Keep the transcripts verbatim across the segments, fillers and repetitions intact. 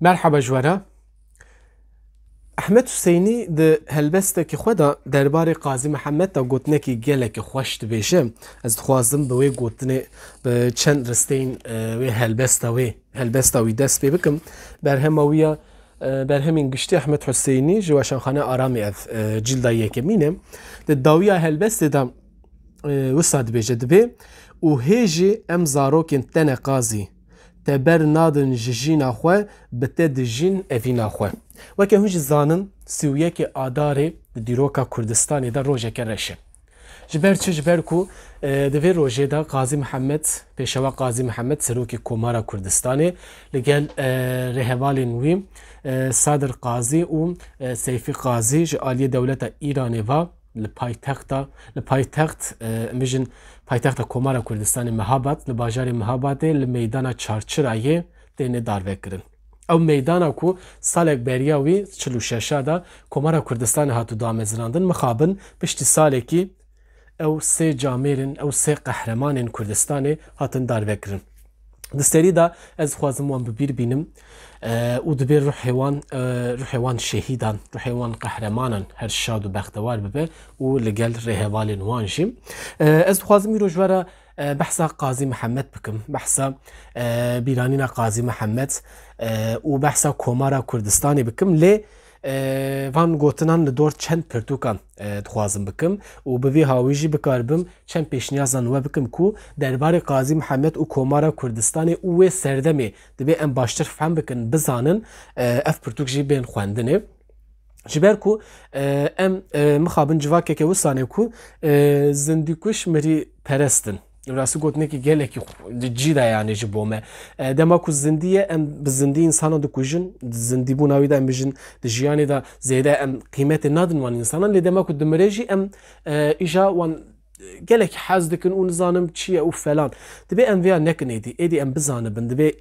Merhaba ji we re. Ehmed Huseynî di helbestekî xwe de derbarê Qazî Mihemed de gotinekî gelekî xweş dibêje. Ez dixwazim bi wê gotinê, bi çend risteyên, e, wê helbesta wê, helbesta wî dest pê bikim. Berhema wî ya, e, berhemên giştî Ehmed Huseynî ji Weşanxane Aramê ev, e, cîlda yekemîn e. Di dawiya helbestê de, e, wisa dibêje, dibê: "Û hê jî em zarokên te ne Qazî, te ber nadin ji jîna xwe, bi te dijîn evîna xwe." Weke hûn jî zanin, sî û yekê Adarê di dîroka Kurdistanê de rojeke reş e. Ji ber çi? Ji ber ku, e, di vê rojê de Qazî Mihemed, Pêşewa Qazî Mihemed, serokê Komara Kurdistanê, li gel, e, rêhevalên wî, e, Sadir Qazî û, e, Seyfî Qazî ji aliyê dewleta Îranê ve li paytexta, li paytext, e, em bijin paytexta Komara Kurdistanê Mehabad, li bajarê Mehabadê li meydana Çarçirayê têne darvekirin. Ew meydana ku salek beriya wî çil û şeş de Komara Kurdistanê hatû damezrandin, mixabin piştî salekî ew sê camêrên, ew sê qehremanên Kurdistanê hatin darvekirin. Di serî de ez dixwazim wan bi bîr bînim, e, û dibê ruhê wan, e, ruhê wan şehîdan, ruhê wan qehremanan her şad û bextewar bibe û li gel rêhevalên wan jî. E, ez dixwazim îro ji we re, e, behsa Qazî Mihemed bikim, behsa, e, bîranîna Qazî Mihemed, e, û behsa Komara Kurdistanê bikim, lê, e, van gotinan li dor çend pirtûkan, e, dixwazim bikim û bi vî hawî jî bikaribim çend pêşniyazan we bikim ku derbarê Qazî Mihemed û Komara Kurdistanê û wê serdemê dibê em baştir fehm bikin, bizanin, e, ev pirtûk jî bên xwendinê. Ji ber ku, e, em, e, mixabin civakeke wisan e ku, e, zindîkuj mirî perest in. Rastî gotinekî gelekî xu-, di cî de, yanî ji bo me. E, dema ku zindî ye, em bi zindî însanan dikujin, di zindîbûna wî de em bijin, di jiyanê de zêde em qîmetê nadin wan însanan, lê dema ku dimire jî em, e, îja wan, e, gelekî hez dikin û nizanim çi ye û felan. Dibê em vêya nekin êdî, êdî em bizanibin, dibê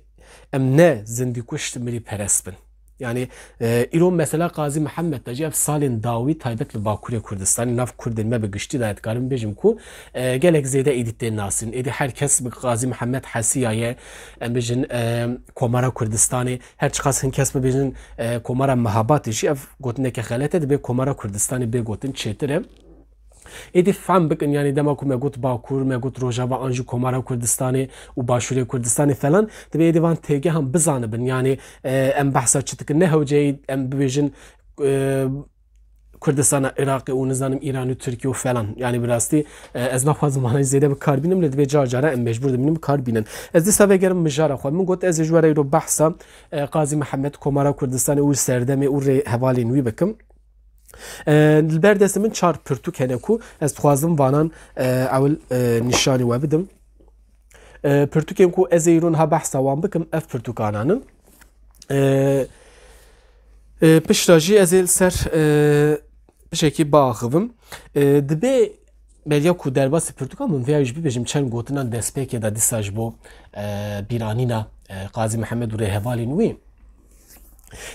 em ne zindîkuj mirî perest bin. Yanî, e, îro mesela Qazî Mihemed de jî ev salên dawî taybet li Bakurê Kurdistanê, nav Kurdên me bi giştî de, ez dikarim bêjim ku, e, gelek zêde êdî tê nasîn. Êdî her kes bi Qazî Mihemed hesiyaye, em bijin, e, Komara Kurdistanê, her çiqas hin kes bibêjin, e, Komara Mehabatê jî ev gotineke xelet e, dibê Komara Kurdistanê bê gotin çêtir e. Êdî fehm bikin, yanî dema ku me got Bakur, me got Rojava an jî Komara Kurdistanê û Başûrê Kurdistanê felan, dibê êdî van têgehan bizanibin, yanî, e, em behsa çi dikin, ne hewceyî em bibêjin, e, Kurdistana Iraqê û nizanim Îran û Tirkiye û felan. Yanî bi rastî, e, ez naxwazim manayê zêde bi kar bînim, lê dibê car cara em mecbûr dibînin bi kar bînin. Ez dîsa vegerim mijara xwe. Min got ez ê ji we re îro behsa, e, Qazî Mihemed, Komara Kurdistanê û serdemê û rê hevalên wî bikim. E, li ber destê min çar pirtûk hene ku ez dixwazim vanan, e, ewil, e, nîşanî we bidim. E, pirtûkên ku ez ê îro niha behsa wan bikim, ev pirtûkanan in. E, e, piştre jî ez ê li ser, e, pişekî biaxivim. E, dibê beriya ku derbasî pirtûka min vêya jî bibêjim, çend gotinan destpêkê de dîsa ji bo, e, bîranîna, e, Qazî Mihemed û rêhevalên wî.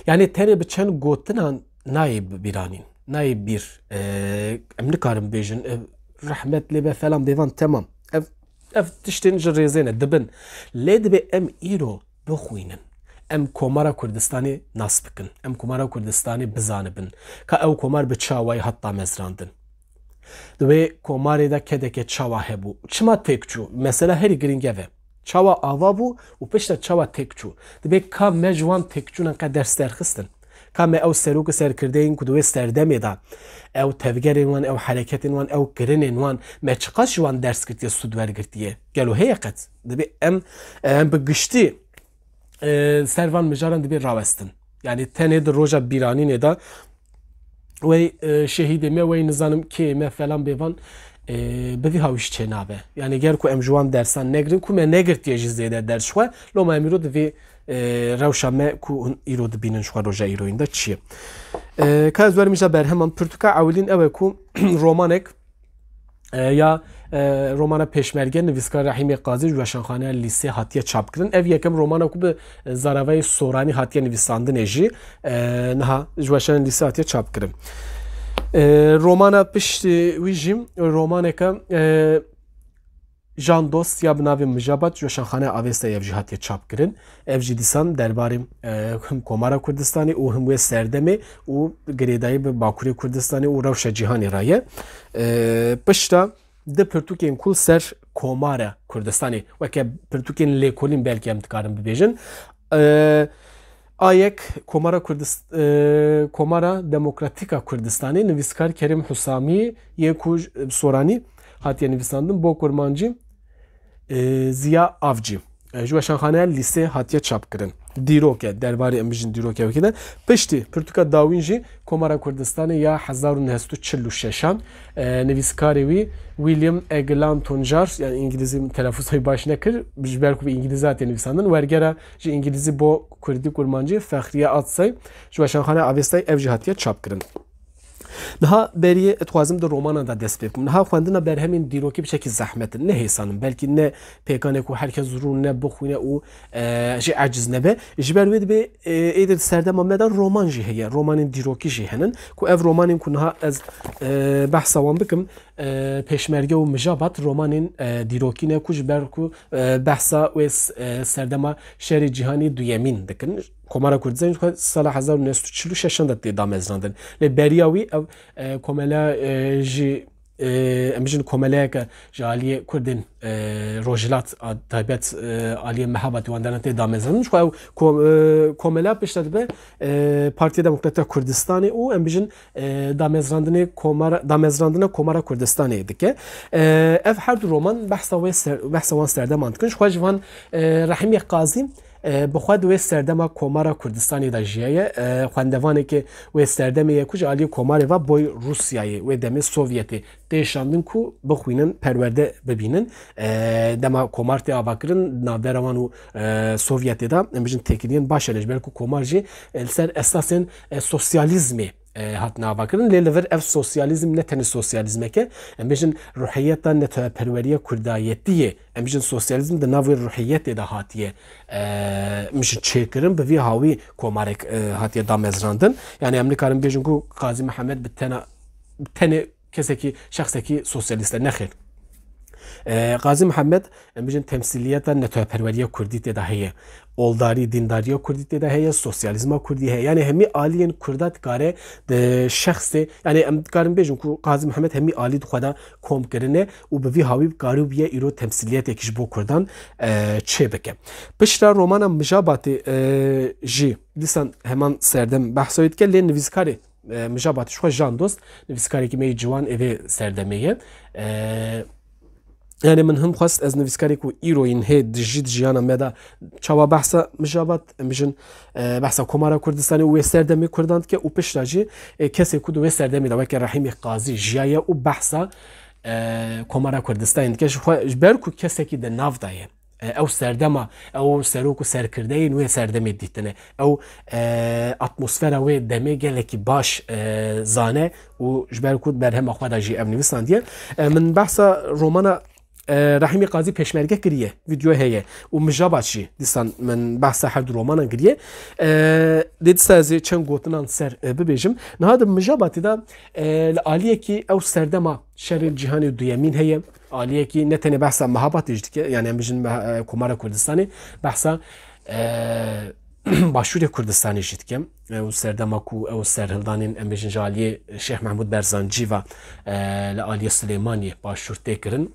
Yanî tenê bi çend gotinan nayê bi-, bîranîn, nayê bîr. E, em nikarin bêjin, e, rehmet lê be felan bêvan, temam. Ev, ev tiştên ji rêzê ne, dibin. Lê dibê em îro bixwînin. Em Komara Kurdistanê nas bikin. Em Komara Kurdistanê bizanibin. Ka ew komar bi çi awayî hat damezrandin. Di wê komarê de kedeke çawa hebû? Çima têk çû? Mesela herî girîng ev e. Çawa ava bû û piştre çawa têk çû? Dibê ka me ji wan têkçûnan qe ders derxistin? Ka me ew serok û serkirdeyên ku di wê serdemê de ew tevgerên wan, ew hereketên wan, ew kirinên wan, me çiqas ji wan ders girtiye, sûd wergirtiye? Gelo heye qet? Dibê em, em bi giştî, e, ser van mijaran dibê rawestin. Yanî tenê di roja bîranînê de wey, e, şehîdê me, wey nizanim kê me felan bêvan, e, bi vî hawîş çênabe. Yanî ger ku em ji wan dersan negirin, ku me negirtiye jî zêde ders ji xwe, loma em îro di vê, e, rewşa me ku hûn îro dibînin ji xwe roja îroyîn de çi ye? E, ka ez werim îja berheman, pirtûka ewilîn ew e ku romanek, e, ya, e, romana Pêşmerge, nivîskar Rehîmê Qazî ji Weşanxaneya Lîsê hatiye çapkirin. Ev yekem romana ku bi, e, zaravayê soranî hatiye nivîsandinê jî, e, niha ji Weşanê Lîsê hatiye çapkirin. E, romana piştî wî jî romaneke, e, Jan Dost ya bi navê Mijabat ji Weşanxaneya Avestayê ev jî hatiye çapkirin. Ev jî dîsan derbarê, e, him Komara Kurdistanê û him wê serdemê û girêdayî bi Bakurê Kurdistanê û rewşa cîhanê re ye. E, pişta di pirtûkên ku li ser Komara Kurdistanê, weke pirtûkên lêkolîn belkî em dikarin bibêjin. E, A yek Komara Kurdist-, e, Komara Demokratîk a Kurdistanê, nivîskar Kerîm Husamî yê ku j-, Soranî hatiye nivîsandin, bo kurmancî, e, Ziya Avcî. E, ji Weşanxaneya Lîsê hatiye çapkirin. Dîrok e, derbarê em bijin dîrokê wekî de. Piştî pirtûka dawîn jî Komara Kurdistanê ya hezar û neh sed û çil û şeş an, e, nivîskarê wî William Eglanton Jar, yani îngilîzî telafuzê baş nekir, ji ber ku bi îngilîzî hatiye nivîsandin, wergera ji îngilîzî bo kurdî kurmancî Fexriye Atsay ji Weşanxaneya Avestayê ev jî hatiye çapkirin. Niha beriyê dixwazim di romanan de dest pê bikim. Niha xwendina berhemên dîrokî bi çekî zehmet in. Ne hêsan in. Belkî ne pêkan e ku her kes rû ne bixwîne û, e, jî eciz nebe. Ji ber wê dibê, e, êdî di serdema me de roman jî heye. Romanên dîrokî jî henin. Ku ev romanên ku niha ez, e, behsa wan bikim, e, Pêşmerge û Mijabat romanên, e, dîrokî ne ku ji ber ku, e, behsa wê s-, e, serdema şerê cîhanî duyemîn dikin. Komara Kurdistanê xwe sala hezar û neh sed û çil û şeş de tê damezrandin. Lê beriya wî ev, e, komela, e, ji, e, em bijin komeleyeke ji aliyê Kurdên, e, Rojhilat a taybet, e, aliyê Mehabatê wan derin tê damezrandin. Ji xwe ew ko-, e, komela pişta dibe, e, Partiya Demokratîk a Kurdistanê û em bijin, e, damezrandinê Komara, damezrandina Komara Kurdistanê dike. E, ev her du roman behsa wê ser-, behsa wan serdeman dikin. Ji xwe ji van, e, Rehîmê Qazî, e, bi xwe di wê serdema Komara Kurdistanê de jiyaye. E, xwendevaneke wê serdemê ye ku ji aliyê Komarê ve boy Rûsyayê, wê demê Sovyetê tê şandin ku bixwînin, perwerde bibînin. E, dema Komar tê avakirin, navbera wan û, e, Sovyetê de, em bijin têkiliyên baş hene, ji ber ku Komar jî, e, li ser esasên, e, sosyalîzmê, e, hatine avakirin. Lê li vir ev sosyalîzm ne tenê sosyalîzmeke, em bijin ruhiyeta netewperweriya kurdayetiyê, em bijin sosyalîzm di nav wê ruhiyetê de hatiye, e, em bijin çêkirin, bi vî hawî komarek, e, hatiye damezrandin. Yani em nikarin bêjin ku Qazî Mihemed bi tena, tenê kesekî, şexsekî sosyalîst e. Nexêr. E, Qazî Mihemed, em bijin temsîliyeta netewperweriya kurdî tê de heye. Oldarî, dîndariya kurdî tê de heye, sosyalîzma kurdî heye. Yani hemî aliyên kurda dikare di şexsê, yani em dikarin bêjin ku Qazî Mihemed hemî alî di xwe de kom kirine û bi vî hawî karî bûye îro temsîliyetekî ji bo kurdan, e, çê bike. Pişta romana Mijabatê, e, jî dîsan heman serdem behsa wê dike, lê nivîskarê, e, Mijabatê ji xwe Jan Dost, nivîskarekî me yê ciwan ê vê serdemê ye. E, Yani min him xwest ez nivîskarê ku îro yîn hê dijî di jiyana me de çawa behsa Mijabat, em bijin, e, behsa Komara Kurdistanê û wê serdemê kurdan dike û pişta jî, e, kesê ku di wê serdemê de weke Rehîmê Qazî jiyaye û behsa, e, Komara Kurdistanê dike. Ji xwe, ji ber ku kesekî di nav de ye. E, ew serdema, ew serok û serkirdeyên wê serdemê dîtine. Ew, e, atmosfera wê demê gelekî baş, e, zane û ji ber ku berhema xwe de jî ev nivîsandiye. E, min behsa romana, e, Rehîmê Qazî Pêşmerge kiriye, vîdeo heye û Mijabat jî dîsan min behsa her du romanan kiriye. E, dê dîsa ez ê çend gotinan ser, e, bibêjim. Niha di Mijabatê de, e, li aliyekî ew serdema şerê cîhanê duyemîn heye. Aliyekî ne tenê behsa Mehabatê jî dike, yani em bijin Meha-, e, Komara Kurdistanê, behsa, e, Başûrê Kurdistanê jî dike. Ew serdema ku ew serhildanên, em bijin ji aliyê Şêx Mehmûd Berzancî ve, e, li aliyê Silêmaniyê Başûr tê kirin.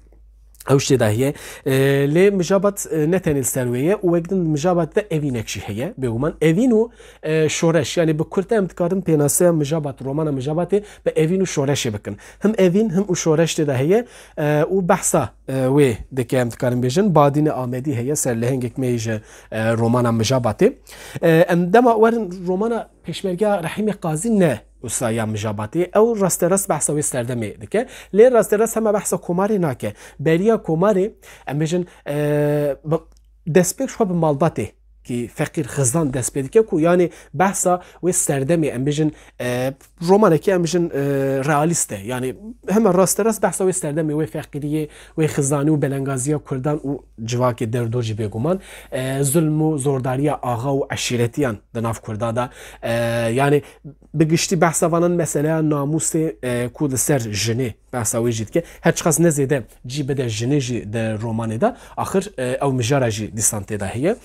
Ew jî tê de heye. E, lê Mijabat, e, ne tenê li ser wê ye û wek din Mijabat de evînek jî heye, bêguman. Evîn û, e, şoreş, yani bi kurte em dikarin pênaseya Mijabat, romana Mijabatê bi evîn û şoreşê bikin. Him evîn, him û şoreş tê de heye, e, û behsa, e, wê dike, em dikarin bêjin. Badînê Amedî heye, ser lehengek me yê ji, e, romana Mijabatê. E, em dema werin romana Pêşmergeya Rehîmê Qazî ne wisa ya Mijabatê. Ew rasterast behsa wê serdemê dike. Lê rasterast hema behsa Komarê nake. Beriya Komarê, em bêjin, e, bi, destpêk ji xwe bi malbatê ki feqîr xizan dest pê dike ku, yani, behsa wê serdemê, em bêjin, e, romanekî, em bêjin, e, realîst e. Yani, heme rasterast behsa wê serdemê, wê feqîriyê, wê xizanî û belengaziya Kurdan û civakê derdor jî bêguman, e, zulm û zordariya axa û eşîretiyan di nav Kurdan de, e, yani, bi giştî behsa vanan meseleya namûsê, e, ku li ser jinê behsa wê jî dike. Her çiqas ne zêde cî bide jinê jî di romanê de, axir, e, ew mijara jî dîsan tê de heye.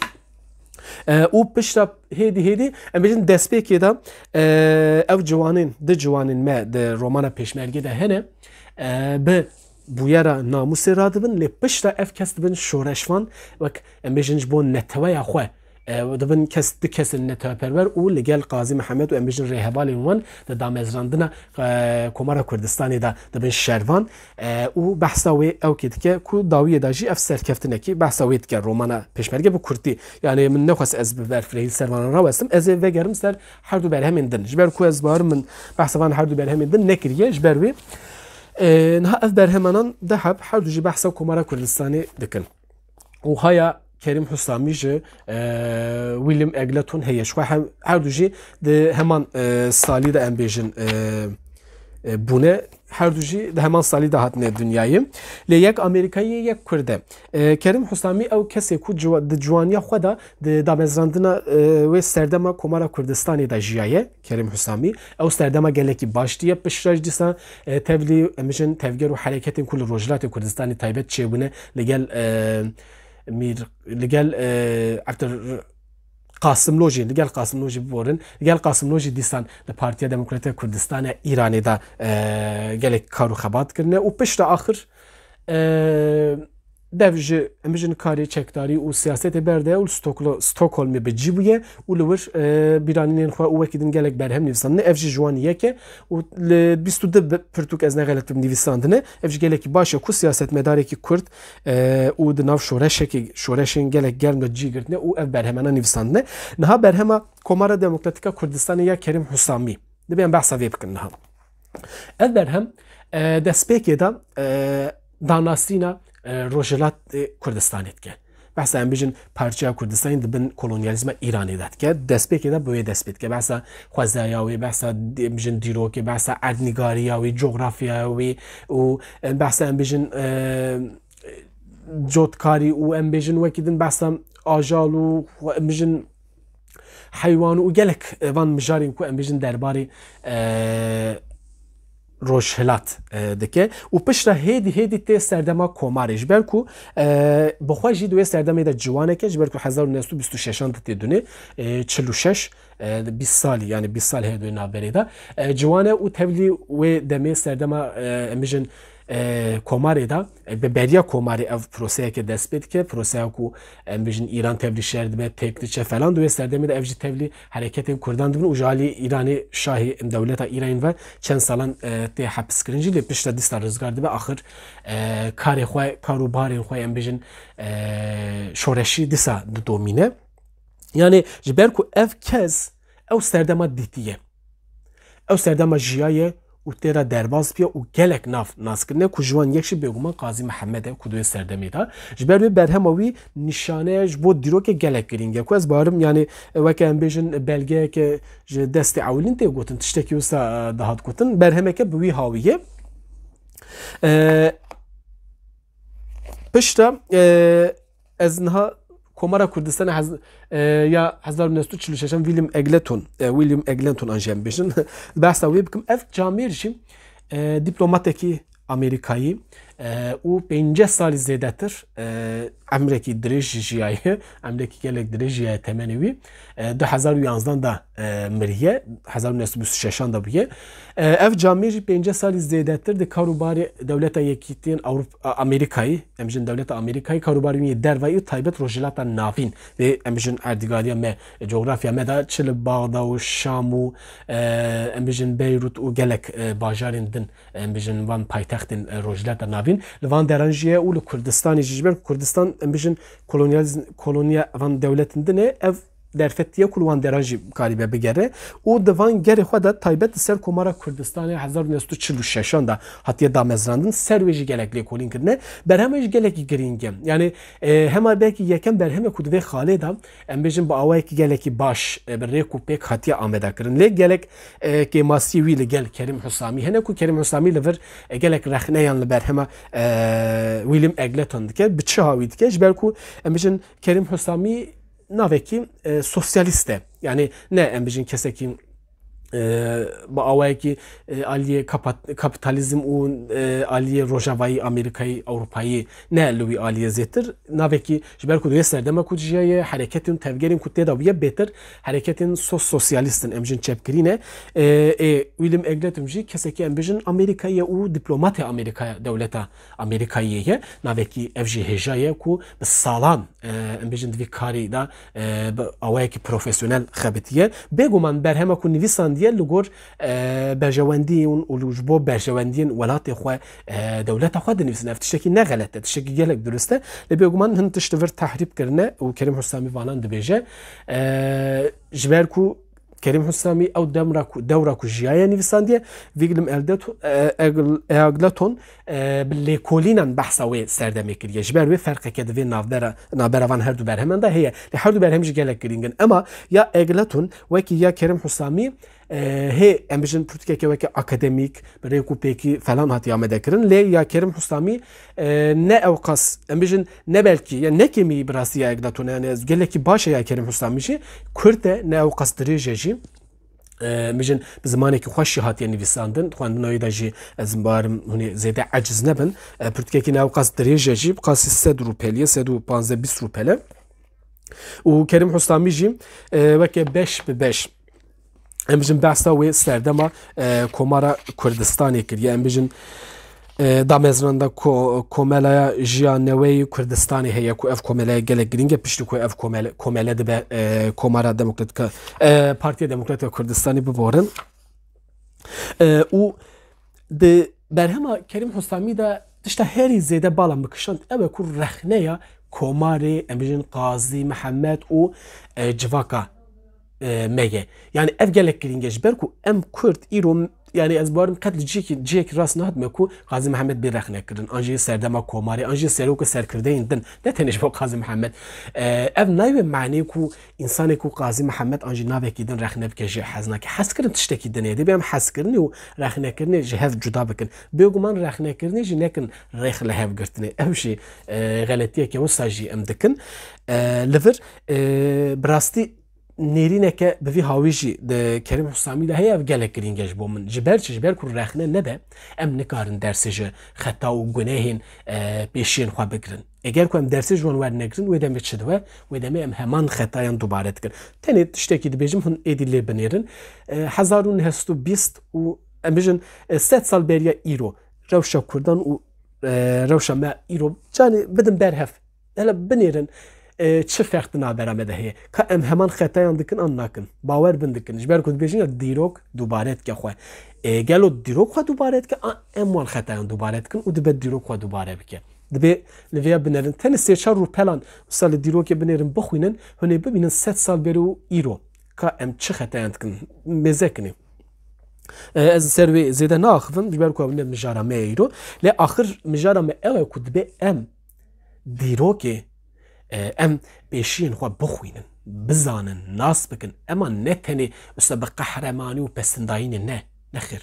E, û pişta hêdî hêdî, em bêjin destpêkê de, e, ev ciwanên, di ciwanên me di romana Pêşmerge de hene, e, bi bûyera namûsê radibin, lê pişta ev kes dibin şoreşvan, wek em bêjin ji bo neteweya xwe, e, dibin kes, du kesên neteweperwer û li gel Qazî Mihemed û em bêjin rêhevalên wan di damezrandina, e, Komara Kurdistanê de dibin şervan, e, û behsa wê ewkê dike ku dawiyê de jî ev serkeftinekî behsa wê dike romana Pêşmerge bi kurtî. Yani min nexwest ez bi ber firehî li ser vanan rawestim. Ez ê vegerim ser her du berhemên din. Ji ber ku ez barim min behsa van her du berhemên din nekiriye. Ji ber wê, e, niha ev berhemanan de heb her du jî behsa Komara Kurdistanê dikin. Û haya Kerîm Husami ji, e, William Egleton heye. Ji xwe hem, her du jî di heman, e, salî de em bêjin, e, e, bûne. Her du jî di heman salî de hatine dinyayê. Lê yek Amerîkayî ye, yek Kurd e. E, Kerîm Husami ew kesê ku ciwa-, di ciwaniya xwe de di damezrandina, e, wê serdema Komara Kurdistanê de jiyaye. Kerîm Husami. Ew serdema gelekî baş diye. Piştre jî dîsa, e, tevlî, em bêjin, tevger û hereketên ku li Rojhilatê Kurdistanê taybet çêbûne li gel, e, Mîr, li gel, e, Evdir Qasimlo jî, li gel Qasimlo jî biborin. Li gel Qasimlo jî dîsan li Partiya Demokratîk Kurdistana Îranê de, e, gelek kar û xebat kirine û piştre axir, e, dev ji, em bêjin, karê çekdarî û siyasetê berde û li Stoklo-, Stockholmê bi cî bûye û li wir, e, bîranînên xwe û wekî din gelek berhem nivîsandine. Ev jî ji wan yek e û li bîst û du bi-, pirtûk, ez nexeletim, nivîsandine. Ev jî gelekî baş e ku siyasetmedarekî Kurd, e, û di nav şoreşekî, şoreşên gelek germ de cî girtine û ev berhemena nivîsandine. Niha berhema Komara Demokratîk a Kurdistanê ya Kerîm Husamî. Dibe em behsa vê bikin niha. Ev berhem, e, destpêkê de, e, danasîna, e, Rojhilatê Kurdistanê dike. Behsa em bêjin parçeya Kurdistanê di bin kolonyalîzma Îranê de dike. Destpêkê de bi wê dest pê dike. Behsa xwezaya wê, behsa di-, em bêjin dîrokê, behsa erdnîgariya wê, cografyaya wê û, e, behsa em bêjin, e, cotkarî û em bêjin wekî din behsa ajal û xwe-, em bêjin heywan û gelek, e, van mijarên ku em bêjin derbarê, e, Rojhilat, e, dike û piştre hêdî hêdî tê serdema Komarê. Ji ber ku, e, bi xwe jî di wê serdemê de ciwanek e, ji ber ku hezar û neh sed û bîst û şeşan de tê dunê, e, çil û şeş, e, bîst salî, yani bîst sal heye di wê navberê de. E, ciwan e û tevlî wê demê serdema, e, em bêjin, e, Komarê de, e, bi beriya Komarê ev proseyeke dest pê dike. Proseya ku, em bêjin, Îran tevlî şer dibe, têk diçe falan, di wê serdemê de ev jî tevlî hereketên Kurdan dibin û ji alî Îranê, şahê, em, dewleta Îranê ve çend salan, e, tê hepiskirin jî, lê piştre dîsa rizgar dibe. Axir, e, karê xwe, kar û barên xwe, em bêjin, e, şoreşî dîsa didomîne. Yani ji ber ku ev kes ew serdema dîtiye. Ew serdema jiyaye û tê re derbas biye û gelek nav nas kirine ku ji wan yek jî bêguman Qazî Mihemed e ku di wê serdemê de. Ji ber wê berhema wî nîşane ji bo dîrokê gelek girîng e ku ez barim, yani, weke em bêjin belgeyeke ji destê ewilîn tê gotin, tiştekî wisa, e, dihat gotin. Berhemeke bi wî hawî ye. E, piştre, e, ez niha Komara Kurdistanê hez-, e, ya hezar û neh sed û çil û şeş an William Egleton, e, William Egleton an jî em bêjin, behsa wê bikim. Ev camêr jî, e, dîplomatekî Amerîkayî, e, û pêncî salî zêdetir, e, emrekî dirêj jî jiyaye, emrekî gelek dirêj jiyaye temenê wî. E, du hezar û yanzdan de, e, miriye, hezar û neh sed û bîst û şeşan de bûye. E, ev camêr jî pêncî salî zêdetir di karûbarê Dewleta Yekîtiyên Ewropa, Amerîkayî, em bêjin Dewleta Amerîkayî, karûbarê wî yê dervayî û taybet Rojhilata Navîn, vê em bêjin erdîgariya me, cografya me de çi li Baxda û Şam û, e, em bêjin Beyrût û gelek, e, bajarên din, em bêjin van paytextên, e, Rojhilata Navîn. Li van deran jî ye û li Kurdistanê jî, ji ber ku Kurdistan, em bêjin kolonyalîzm, koloniya van dewletên din e, ev derfetiye ku li wan deran jî karibe bigere û di van gerê xwe de taybet li ser Komara Kurdistanê hezar û neh sed û çil û şeşan de hatiye damezrandin, ser wê jî gelek lêkolîn kirine. Berhema jî gelekî girîng e. Yani, e, hema belkî yekem berheme ku di vê xalê de, em bêjin, bi awayekî gelekî baş, e, bi rêk û pêk hatiye amede kirin. Lê gelek, e, kêmasiyê wî li gel Kerîm Husamî hene ku Kerîm Husamî li vir, e, gelek rexneyan li berhema, e, William Egleton dike. Bi çi hawî dike? Ji ber ku, em bêjin, Kerîm Husamî navekî, e, sosyalîst e. Yani ne, em bêjin, kesekî, e, bi awayekî, e, aliyê kapat-, kapitalizm û, e, aliyê rojavayî Amerîkayî, Ewropayî ne li wî aliyê zêtir. Navekî, ji ber ku di wê serdema ku dijiyaye, hereketên tevgerên ku tê de bûye bêtir hereketên sos-, sosyalîst in, em bêjin çepgirî ne. E, ê, William Egleton jî kesekî, em bêjin, Amerîkayî ye û dîplomatê Amerîkaya, dewleta Amerîkayê ye. Navekî ev jî hêja ye ku bi salan, e, em bêjin, di vî karî de, e, bi awayekî profesyonel xebitiye. Bêguman berhema ku nivîsandiye li gor, e, berjewendiyên û ji bo berjewendiyên welatê xwe, e, dewleta xwe dinivîsin. Ev tiştekî ne xelet e, tiştekî gelek dirust e. Lê bêguman hin tişt li vir tehrîb kirine û Kerîm Husamî vanan dibêje. E, ji ber ku Kerîm Husamî ew demra ku, dewra ku jiyaye nivîsandiye, William Egleton, e, Egl-, Egleton, e, bi lêkolînan behsa wê serdemê kiriye. Ji ber wê ferqeke di vê navbera, navbera van her du berheman de heye. Lê her du berhem jî gelek girîng in. Ema ya Egleton wekî ya Kerîm Husamî, e, hê, em bêjin, pirtûkeke weke akademîk, bi rêk û pêkî falan hatiye amade kirin. Lê ya Kerîm Husamî, e, ne ewqas, em bêjin, ne belkî, ya ne kêmî bi rastî ya Egleton e, yani ez gelekî baş e ya Kerîm Husamî jî, kurt e, ne ewqas dirêj e jî. E, em bêjin, bi zimanekî xweş jî hatiye nivîsandin. Xwendina wî de jî ez bawerim hûn ê zêde eciz nebin. E, pirtûkekî ne ewqas dirêj e jî, bi qasî sed rûpelî ye, sed û panzdeh bîst rûpel e. Û Kerîm Husamî jî, e, weke beş bi beş, em bêjin, behsa wê serdema, e, Komara Kurdistanê kiriye. Em bêjin, e, damezranda ko-, Komelaya Jiya Neweyî Kurdistanê heye ku ev komeleya gelek girîng e, piştî ku ev komele, komele dibe, e, Komara Demokratîk a, e, Partiya Demokratîk a Kurdistanê biborin. E, û di berhema Kerîm Husamî de tişta herî zêde bala min kişand ew e ku rexneya komarê, em bêjin, Qazî Mihemed û, e, civaka, e, me ye. Yani ev gelek girîng e, ji ber ku em Kurd îro, yani ez bawerim qet li cihekî, cihekî rast nehatime ku Qazî Mihemed bê rexnekirin, an jî serdema komarê, an jî serok û serkirdeyên din, ne tenê ji bo Qazî Mihemed. E, ev nayê manê ku Însanê ku Qazî Mihemed an jî navekî din rexne bike jê hez nake. Hezkirin tiştekî din e. Dibê em hezkirinê û rexnekirinê ji hev cuda bikin. Bêguman rexnekirinê jî nekin rêx li hev girtinê. Ew jî, e, xeletiyeke wisa jî em dikin. E, li vir, e, bi rastî nêrîneke bi vî hawî jî di Kerîm Husamî de heye, ev gelek girîng e ji bo min. Ji ber çi? Ji ber ku rexne nebe, em nikarin dersê ji xeta û gunehên, e, pêşiyên xwe bigirin. Eger ku em dersê ji wan wernegirin, wê demê çi dibe? Wê demê em heman xetayan dubare dikin. Tenê tiştekî dibêjim, hûn êdî lê binêrin. E, hezar û neh sed û bîst û em bijin, e, sed sal beriya îro, rewşa Kurdan û, e, rewşa me îro, canê bidin ber hev. Hele binêrin, e, çi ferq di navbera me de heye. Ka em heman xetayan dikin an nakin? Bawer bin dikin. Ji ber ku dibêjin ya dîrok dubare dike xwe. E, gelo dîrok xwe dubare dike, an em wan xetayan dubare dikin û dibe dîrok xwe dubare bike. Dibê li vêya binêrin. Tenê sê çar rûpelan wisa li dîrokê binêrin, bixwînin, hûn ê bibînin sed sal berê û îro. Ka em çi xetayan dikin? Mêze kinê. E, ez ser wê zêde naaxivim, ji ber ku ew ne mijara me ye îro. Lê axir mijara me ew e ku dibê em dîrokê, e, em pêşiyên xwe bixwînin, bizanin, nas bikin. Ema ne tenê wisa bi qehremanî û pesindayînê ne. Nexêr.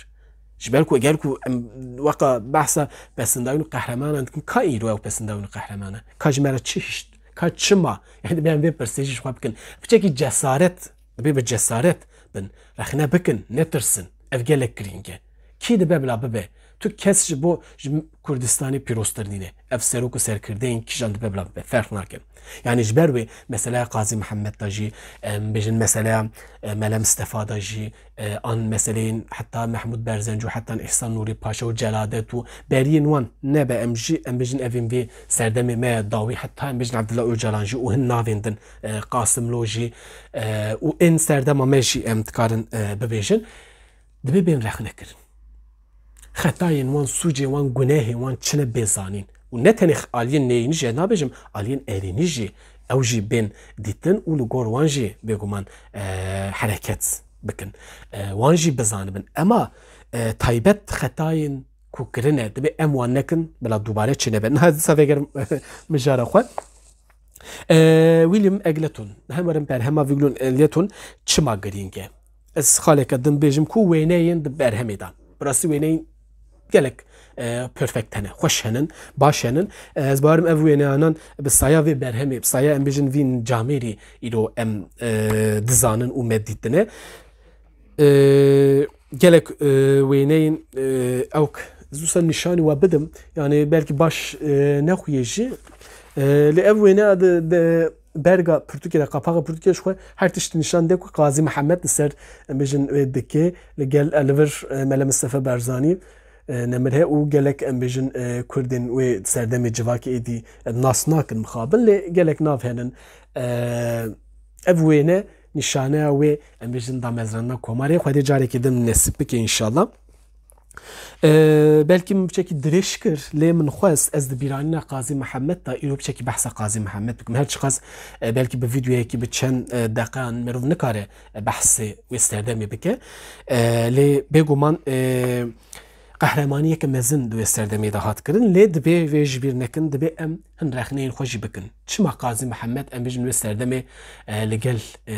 Ji ber ku eger ku em weqa behsa pesindayîn û qehremanan dikin, ka îro ew pesindayîn û qehreman e? Ka ji me re çi hişt? Ka çi ma? Yani dibê em vê pirsê jî ji xwe bikin. Piçekî cesaret, dibê bi cesaret bin. Rexne bikin, netirsin. Ev gelek girîng e. Kî dibe bila bibe? Tu kes ji bo ji Kurdistanê pîroztir nîne. Ev serok û serkirdeyên kîjan dibe bila bibe? Ferq nake. Yani ji ber wê meseleya Qazî Mihemed de jî, em bêjin meseleya, e, Mele Mistefa de jî, e, an meseleyên heta Mehmûd Berzenc û heta Îhsan Nûrî Paşa û Celadet û beriyên wan nebe, em jî, em bêjin evên vê serdemê me dawî heta em bêjin Abdullah Ocalan jî û hin navên din, e, Qasimlo jî, e, û ên serdema me jî em dikarin, e, bibêjin. Dibê bên rexnekirin. Xetayên wan, sûcên wan, gunehên wan çine bê zanîn. Û ne tenê aliyên neyînî jî, ez nabêjim, aliyên erênî jî, ew jî bên dîtin û li gor wan jî bêguman, e, hereket bikin. E, wan jî bizanibin. Ema, e, taybet xetayên ku kirine, divê em wan nekin, bila dubare çênebe. Niha dîsa vêgerim mijara xwe. E, William Egleton, hem werin berhema William Egleton çima girîng e? Ez xaleke din bêjim ku wêneyên di berhemê de. Bi rastî wêneyên gelek, e, perfect hene, xweş henin, baş henin. E, ez bawerim ev wêneyanan bi saya vê berhemê, bi saya em bêjin vîn camêrî îro em, e, dizanin û me dîtine. E, gelek, e, wêneyên, e, ewk ez wisa nîşanî we bidim. Yani belkî baş, e, nexuye jî. E, lê ev wêneya di, di berga pirtûkê de, qapaxa pirtûkê ji xwe her tişt nîşan de ku Qazî Mihemed li ser, em bêjin, wê dikê, li gel, e, li vir, e, Mele Mistefa Barzanî, e, nemir he û gelek, em bêjin, e, Kurdên wê serdemê civakê êdî, e, nas nakin mixabin, lê gelek nav henin. E, ev wêne nîşaneya wê, em bêjin, damezrandina komarê. Xwedê carekê din nesîb bike înşallah. E, belkî min piçekî dirêj kir, lê min xwest ez di bîranîna Qazî Mihemed de îro piçekî behsa Qazî Mihemed bikim. Her çiqas, e, belkî bi vîdeoyekî bi çend, e, deqeyan mirov nikare, e, behsê wê serdemê bike. E, lê bêguman, e, qehremaniyeke mezin di wê serdemê de hat kirin. Lê divê vê ji bîr nekin, divê em hin rexneyên xwe jî bikin. Çima Qazî Mihemed, em bêjin, wê serdemê, e, li gel, e,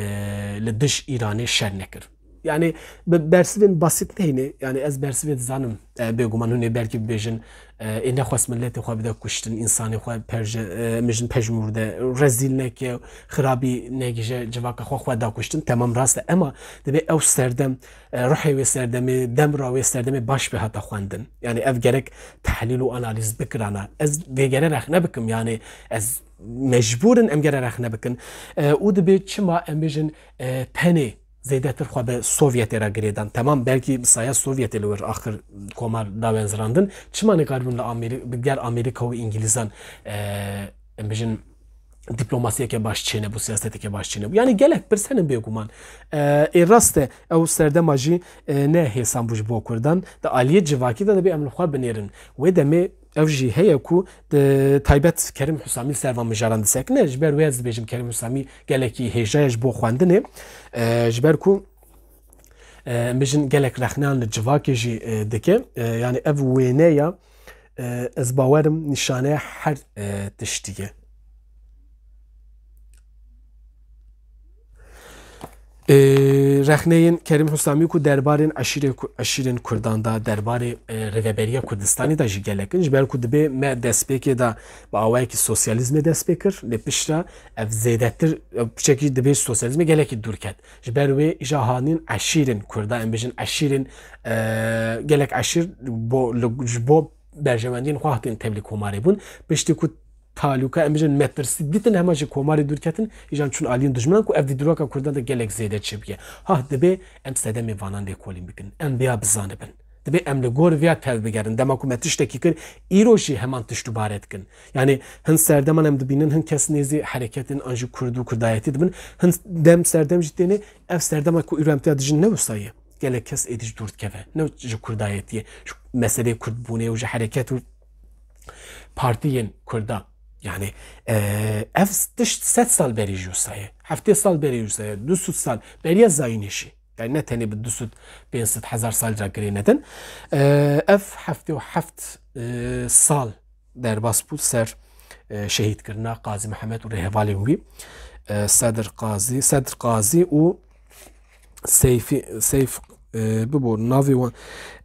li dij Îranê şer nekir? Yani bi bersivên basît neyne, yani ez bersivê dizanim, e, bêguman hûn ê belkî bibêjin, e, ê nexwest miletê xwe bide kuştin, însanê xwe perje-, e, em bêjin pejmûrde, rezîl neke, xirabî negije, civaka xwe, xwe da kuştin. Temam rast e, ema divê ew serdem, e, ruhê wê serdemê, demra wê serdemê baş bê hata xwendin. Yani ev gerek tehlîl û analîz bikirana. Ez vê gere rexne bikim, yani ez mecbûr in em gere rexne bikin. E, û dibê çima em bêjin, e, tenê zêdetir xwe bi Sovyetê re girêdan. Temam, belkî bi saya Sovyetê li wir axir komar da wenzirandin. Çima nikaribûn li Amerî-, bi gel Amerîka û Îngilîzan, e, em bêjin, dîplomasiyeke baş çênebû, siyaseteke baş çênebû? Yani gelek pirs henin bêguman. E, ê rast e, ew serdema jî, e, ne hêsan bû ji bo Kurdan. Di aliyê civakî de dibê em li xwe binêrin. Wê demê ev jî heye ku di taybet Kerim Husami li ser van mijaran disekine. Ji ber wê ez dibêjim Kerim Husami gelekî hêja ye ji bo xwendinê. E, ji ber ku, e, em bêjin gelek rexneyan li civakê jî, e, dike. E, yani ev wêne ya, e, ez bawerim nîşaneya her, e, tiştî ye. E, rexneyên Kerim Husami ku derbarên eşîrê Ku-, eşîrên Kurdan de, derbarê, e, Rêveberiya Kurdistanê de jî gelek in. Ji ber ku dibê me destpêkê de bi awayekî sosyalîzmê dest pê kir, lê piştre ev zêdetir, ev piçekî dibê sosyalîzmê gelekî dûr ket. Ji ber wê îja hanîn eşîrên Kurda, em bêjin eşîrên, e, gelek eşîr bo, li, ji bo berjewendiyên xwe hatin tevlî komarê bûn. Piştî ku talûka, em bêjin metirsî dîtin, hema ji komarê dûr ketin, îjan çûn aliyên dijminan ku ev di dîroka Kurdan de gelek zêde çêbûye. Ha, dibê em sedemê vanan lêkolîn bikin. Em vêya bizanibin. Dibê em li gor vêya tevbigerin. Dema ku me tiştekî kir, îro jî heman tişt dubare dikin. Yani hin serdeman em dibînin, hin kes nêzî hereketên an jî Kurd û Kurdayetî dibin. Hin dem serdem jî têne, ev serdema ku îro em têya dijîn ne wisa ye. Gelek kes êdî ji dûr dikeve. Ne ji Kurdayetiyê, ji meseleyê Kurdbûnê û ji hereket û partiyên Kurda. Yani, e, ev tişt sed sal berî jî wisa ye. Heftê sal berî jî wisa ye. Du sed sal beriya zayînê jî. Yani ne tenê bi du sed, pênc sed, hezar sal re girê nedin. E, ev heftê û heft, e, sal derbas bû ser, e, şehîdkirina Qazî Mihemed û rêhevalên wî. E, Sedr Qazî, Sedr Qazî û Seyfî, Seyf, e, bibo navê wan.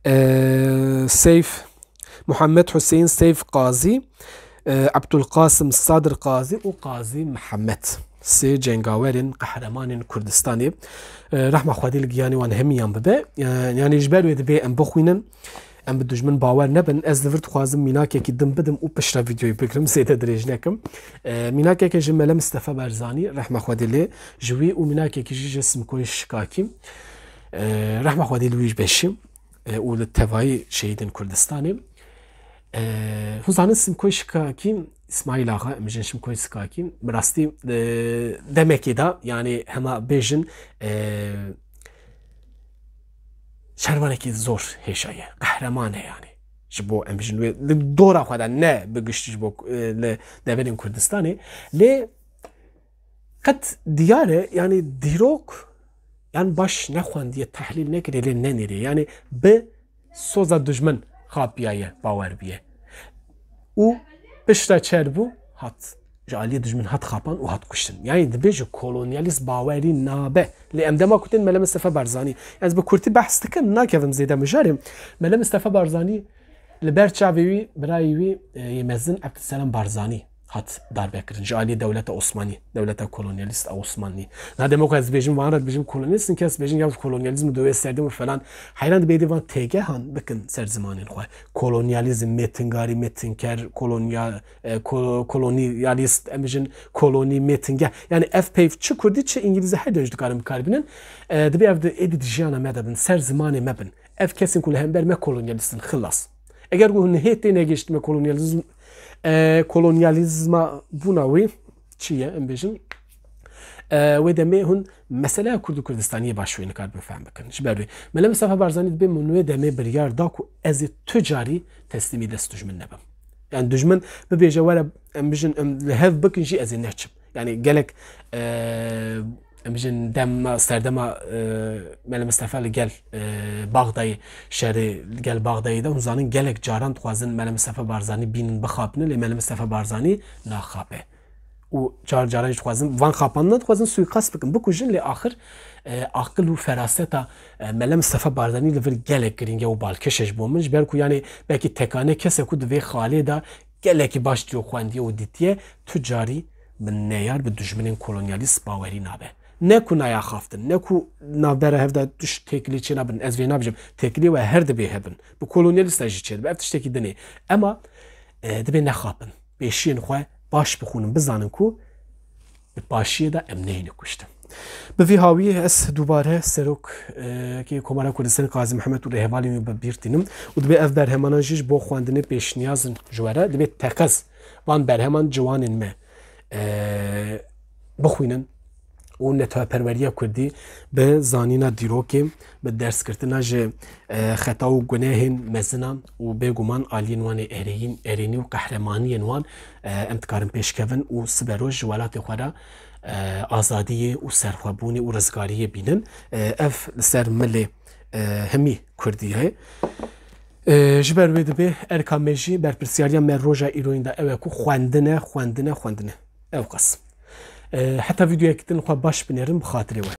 E, Seyf, Muhammed Huseyîn Seyf Qazî, e, Ebdulqasim Sadr Qazî û Qazî Mihemed. Sê cengawerên, qehremanên Kurdistanê. E, rehma Xwedê li giyanê wan hemiyan bibe. E, yani ji ber wê dibê em bixwînin, em bi dijmin bawer nebin. Ez li vir dixwazim mînakekî din bidim û piştre vîdeoyê bigirim, zêde dirêj nekim. E, mînakeke ji Mele Mistefa Barzanî, rehma Xwedê lê, ji wî û mînakekî jî ji Simkoyê Şikakî. E, rehma Xwedê li wî jî beşî, e, û li tevayî şehîdên Kurdistanê. E, hûn zanin Simkoyê Şikakî, Îsmaîl Axa, em jin Simkoyê Şikakî, bi rastî, e, demekê de, yani hema bêjin, e, şervanekî zor hêşa ye, qehreman e yani. Ji bo em bêjin wê li dora xwe de ne bi giştî ji bo, e, li deverên Kurdistanê. Lê Qet diyar e, yanî dîrok yan baş nexwendiye, tehlîl nekiriye, lê nenîriye. Yanî bi soza dijmin xapiyaye, bawer biye. Û piştre çer bû, hat. Ji aliyê dijmin hat xapan û hat kuştin. Yanî dibêje kolonyalîst bawerî nabe. Lê em dema ku tên Mele Mistefa Barzanî. Ez bi kurtî behs dikim, nakevim zêde mijarê. Mele Mistefa Barzanî li ber çavê wî, birayê wî, e, yê mezin Ebdulselam Barzanî hat darbe kirin ji aliyê dewleta Osmanî, dewleta kolonyalîst a Osmanî. Na dema ku ez dibêjim van re dibêjim kolonyalîst, kes dibêjin ya kolonyalîzm û dewê serdem û falan. Heyran dibê dê van têgehan bikin ser zimanên xwe. Kolonyalîzm, mêtingarî, mêtinker, kolonya-, e, ko-, kolonyalîst, em bijin kolonî, mêtingeh. Yani ev peyv çi kurdî, çi îngilîzî her dönüş dikarin bikar bînin. E, dibê ev di, êdî di jiyana me de bin, ser zimanê me bin. Ev kesên ku li hember me kolonyalîst in, xilas. Eger ku hûn hê tê negihiştime kolonyalîzm, e, kolonyalîzma bûna wî çi ye, em bêjin, e, wê demê hûn meseleya Kurd û Kurdistaniyê baş wê nikar bifehm bikin. Ji ber wê Mele Mistefa Barzanî dibê min wê demê biryar da ku ez ê tu carî teslîmî dest dijmin nebim. Yani dijmin bibêje were em bijin, em li hev bikin jî ez ê neçim. Yani gelek, e, em bijin dem, serdema, e, Mele Mistefa li gel, e, Baxdayê, şerê li gel Baxdayê de, hûn zanin gelek caran dixwazin Mele Mistefa Barzanî bînin, bixapinin, lê Mele Mistefa Barzanî naxape. Û car caran jî dixwazin, van xapandina dixwazin suîkast bikin, bikujin, lê axir, e, aqil û feraseta, e, Mele Mistefa Barzanî li vir gelek girîng e û balkêş e ji bo min, ji ber ku yani belkî tekane kese ku di vê xalê de gelekî baş dîrok xwendiye û dîtiye, tu carî bi neyar, bi dijminên kolonyalîst bawerî nabe. Ne ku nayaxaftin, ne ku navbera hev de tişt têkilî çênabin, ez vê nabêjim, têkilî we her dibê hebin. Bi kolonyalîsta jî çêdibe, ev tiştekî din e. Ema, e, dibê nexapin. Pêşiyên xwe baş bixwînin, bizanin ku di paşiyê de em neyêne kuştin. Bi vî hawî ez dubare Serok, e, kê Komara Kurdistanê Qazî Mihemed û rêhevalên wî bi bîr tînim û dibê ev berhemanan jî ji bo xwendinê pêşniyaz in ji we re. Dibê teqez van berheman ciwanên me, e, bixwînin û netweperweriya kurdî bi zanîna dîrokê, bi derskirtina ji, e, xeta û gunehên mezinan û bêguman aliyên wan ê erêyîn, erênî û qehremaniyên wan, e, em dikarin pêşkevin û siberoj ji welatê xwe re, e, azadiyê û serxwebûnê û rizgariyê bînin. E, ev li ser milê, e, hemî kurdî ye. E, ji ber wê dibê erka me jî, berpirsiyariya me roja îroyîn de ew e ku xwendin e, xwendin e, xwendin e. Ew qas. E, heta vîdeoyek din xwe baş binêrin, bi xatirê we.